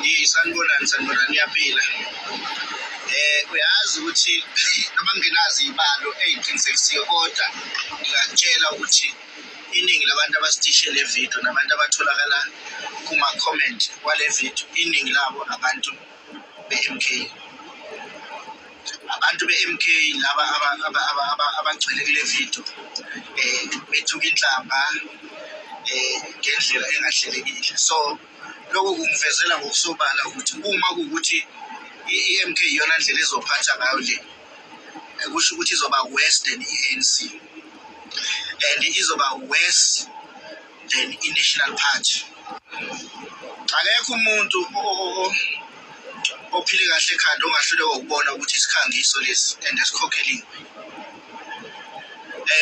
Sanibonani, sanibonani, niyaphila. Uyazi ukuthi noma ngingenazo iy'balo ey'qinisekisiwe, kodwa ngingakutshela ukuthi iningi labantu abasitishe le video nabantu abatholakala kuma-comment kwale video, iningi labo abantu be-MK. Abantu be-MK laba abagcwele kule video bethuka inhlamba ngendlela engahlelekile. So lokhu kungivezela ngokusobala ukuthi uma kuwukuthi i-MK iyona ndlela ezophatha ngayo le, kusho ukuthi izoba worse than i-ANC and izoba worse than i-National Party. Akekho umuntu ophile kahle ekhanda ongahluleka ukubona ukuthi isikhangiso lesi and esikhokheliwe,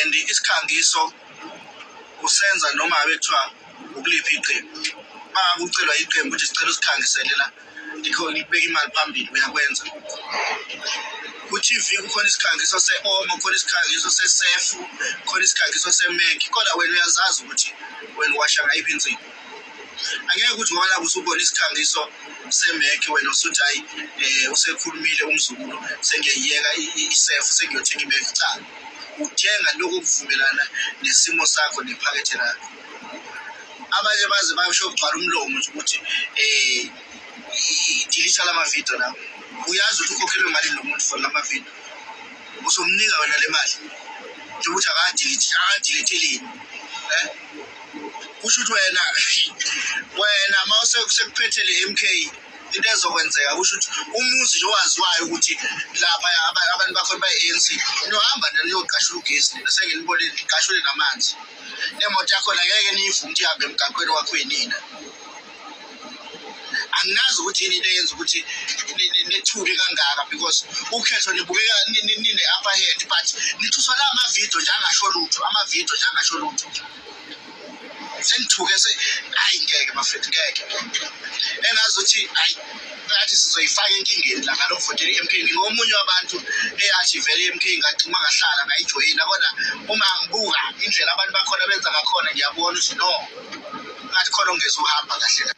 and isikhangiso usenza noma ngabe kuthiwa ukuliphi iqembu. Uma ngabe ucelwa iqembu ukuthi sicela usikhangisele la, libeke imali phambili, uyakwenza. Ku-TV kukhona isikhangiso se-Omo, kukhona isikhangiso seSurf, kukhona isikhangiso seMac, kodwa wena uyazazi ukuthi wena uwasha ngayiphi insipho. Angeke ukuthi ngoba lapho usubona isikhangiso seMac wena usuthi hhayi, usekhulumile umzukulu, sengiyayiyeka iSurf, sengiyothenga iMac. Cha, uthenga lokhu okuvumelana nesimo sakho nephakethe lakho. Abanye baze basho kugcwala umlomo nje ukuthi delete lama video lawo. Uyazi ukuthi ukhokhelwe malini lo muntu for lama video, usumnika wena le mali nje ukuthi akadelete, akadeletheleni. Kusho ukuthi wena uma sekuphethe le MK, into ezokwenzeka kusho ukuthi umuzi nje owaziwayo ukuthi lapha abantu bakhona bayi-ANC, niyohamba nina niyoqashula ugesi nina, senginibonile niqashule namanzi, nemoto yakhona ngeke niyivume ukuthi ihambe emgaqweni wakho yinina. Anginazi ukuthi yini into eyenza ukuthi nethuke kangaka, because ukhetho nibukeka nine-upper hand, but nithuswa la amavidiyo nje angasho lutho, amavidiyo nje angasho lutho. Senithuke hayi, ngeke bafethu, ngeke. Engazi ukuthi hayi, ngathi sizoyifaka enkingeni la ngalokuvotela i-MK. Ngingomunye wabantu eyathi vele i-MK ngagcuma ngahlala ngayijoyina, kodwa uma ngibuka indlela abantu bakhona benza ngakhona, ngiyabona ukuthi no, ngathi khona ongeze uhamba kahle la.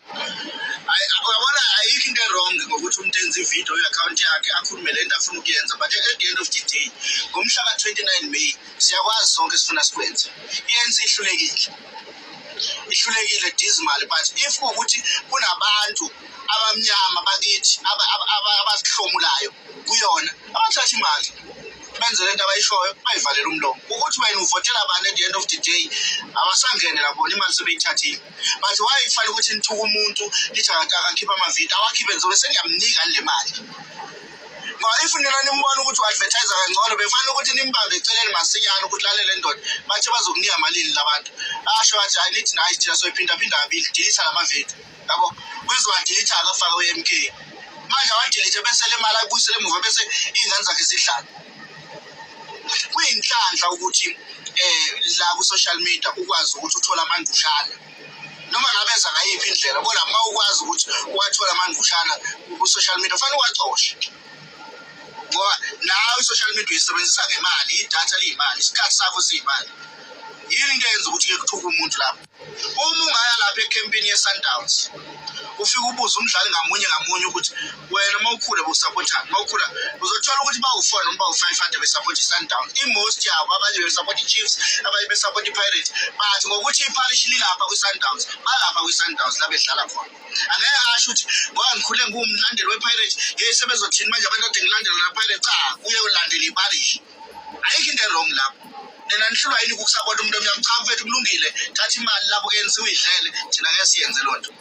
Hayi, uyabona, ayikho into e-wrong ngokuthi umuntu enze ividiyo i-akhawunti yakhe, akhulume le nto afuna ukuyenza, but at the end of the day, ngomhla ka-29 May siyakwazi sonke esifuna sikwenze. I-ANC ihlulekile, ihlulekile dismal, but if kuwukuthi kunabantu abamnyama bakithi abazihlomulayo kuyona, abathatha imali benze lento abayishoyo, bayivalele umlomo. Ukuthi wena uvotela bani, at the end of the day abasangene labona, imali sebeyithathile. But why kufanele ukuthi nithuke umuntu, lithi akakhiphe amavidiyo? Awakhiphe, nizobe seniyamnika le mali. Ngoba if nina nimbona ukuthi u-advertise kangcono, befanele ukuthi nimbambe eceleni masinyane ukuthi lalele ndoda, bathe bazokunika malini labantu. Asho athi hayi, nithi nayi, thina soyiphindaphinda kabili, delete lamavidiyo yabo. Kwezowadelete akafake we-MK manje, awadelete bese le mali ayibuyisele emuva, bese iy'ngane zakhe zidlala. Kuyinhlanhla ukuthi la ku-social media ukwazi ukuthi uthole amangqushana noma ngabe eza ngayiphi indlela, kodwa uma ukwazi ukuthi uwathole amangqushana ku-social media, kufanele uwacoshe, ngoba nawe i-social media uyisebenzisa ngemali, idatha liyimali, isikhathi sakho siyimali. Yini into eyenza ukuthi-ke kuthuke umuntu lapho? Uma ungaya lapha ekhempini ye-Sundowns, ufike ubuze umdlali ngamunye ngamunye ukuthi wena uma ukhula bowusapotani, uma ukhula, uzothola ukuthi bawu-four noma bawu-five ade besapota i-Sundowns. I-most yabo, abanye besapota i-Chiefs, abanye besapota i-Pirates, but ngokuthi iparish lilapha kwi-Sundowns, balapha kwi-Sundowns la bedlala khona. Angeke asho ukuthi ngoba ngikhule ngiwumlandeli we-Pirates, yeyi, sebezothini manje abantu ade ngilandela na-Pirates? Cha, uye ulandela iparish, ayikho into e-wrong lapho. Nina nihlulwa yini ukusapota umuntu omnyama? Cha mfethu, kulungile, thatha imali lapho ke nisiwuyidlele, thina ngeke siyenze loo nto,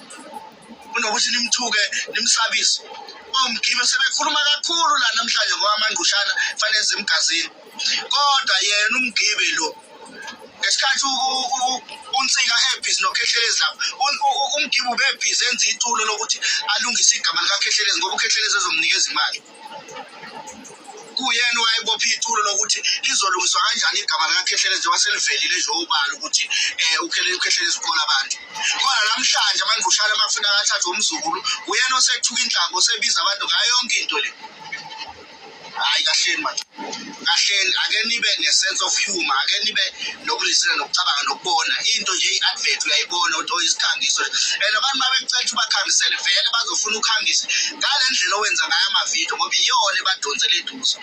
kunokuthi nimthuke, nimsabise. OMgibe sebekhuluma kakhulu la namhlanje ngoba amangqushana fanele zemgazini, kodwa yena uMgibe lo, ngesikhathi uNsika ebhizi noKhehlelezi lapho, uMgibe ubebhizi enza itulo lokuthi alungise igama likaKhehlelezi, ngoba uKhehlelezi ezomnikeza imali. Kuyena owayebopha itulo lokuthi lizolungiswa kanjani igama likaKhehlelezi njengoba selivelile nje obala ukuthi uKhehlelezi uqola abantu. Kodwa namhlanje amangqushana amafuna akathathwe umzukulu, uyena osethuka inhlambo, osebiza abantu ngayo yonke into le. Hhayi, kahleni manje, kahleni, ake nibe ne-sense of humor, ake nibe nokulizela, nokucabanga, nokubona into nje. I-advert uyayibona ukuthi oyisikhangiso, and abantu uma bekucela ukuthi ukhangisele vele, bazofuna ukhangise ngale ndlela owenza ngayo amavidiyo, ngoba iyona ebadonsela eduze.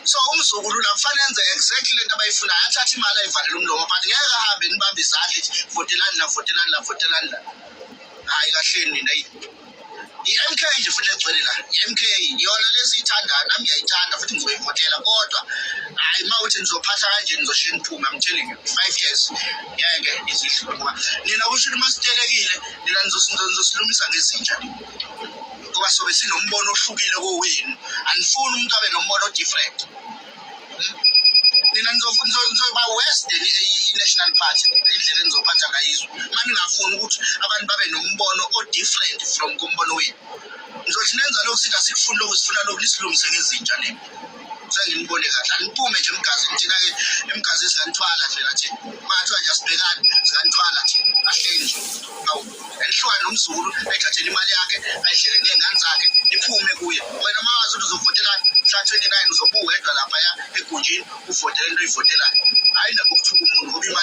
So umzukulu la kufanele enze exactly lento abayifunayo, athathe imali ayivalele umlomo, but ngeke ahambe nibambe izandla ithi votelani la, votelani la, votelani la. Hhayi, kahleni nina. Eyi, i-MK nje futhi egcwele la, i-MK iyona lesiyithandayo, nami ngiyayithanda futhi ngizoyivotela, kodwa hhayi, uma uthi nizophatha kanje, nizoshiya niphume. I'm telling you, 5 years ngeke izidlule, ngoba nina kusho ukuthi uma sitelekile nina nizosilumisa ngezinja, ngoba sobe sinombono ohlukile kowenu. Anifuni umuntu abe nombono o-different. Nina nizoba worse than i-National Party, indlela enizophatha ngayo izwe uma ningafuni ukuthi abantu babe nombono o-different from kumbono wenu. Nizothi nenza lokhu, sithi asikufuni lokhu, sifuna lokhu, nisilungise ngezinja nina. Senginibone kahle, aniphume nje emgazini. Thina-ke emgazini singanithwala nje la thina. Uma ngathiwa nje asibhekani, singanithwala thina. Kahleni nje, awu, anihlukane nomzukulu, ayithathele imali yakhe, ayidlele ney'ngane zakhe, niphume kuye. Wena uma wazi ukuthi uzovotelani mhla 29, uzobe uwedwa laphaya egunjini, uvotele into oyivotelayo, hhayi indaba yokuthuka umuntu ngoba imali.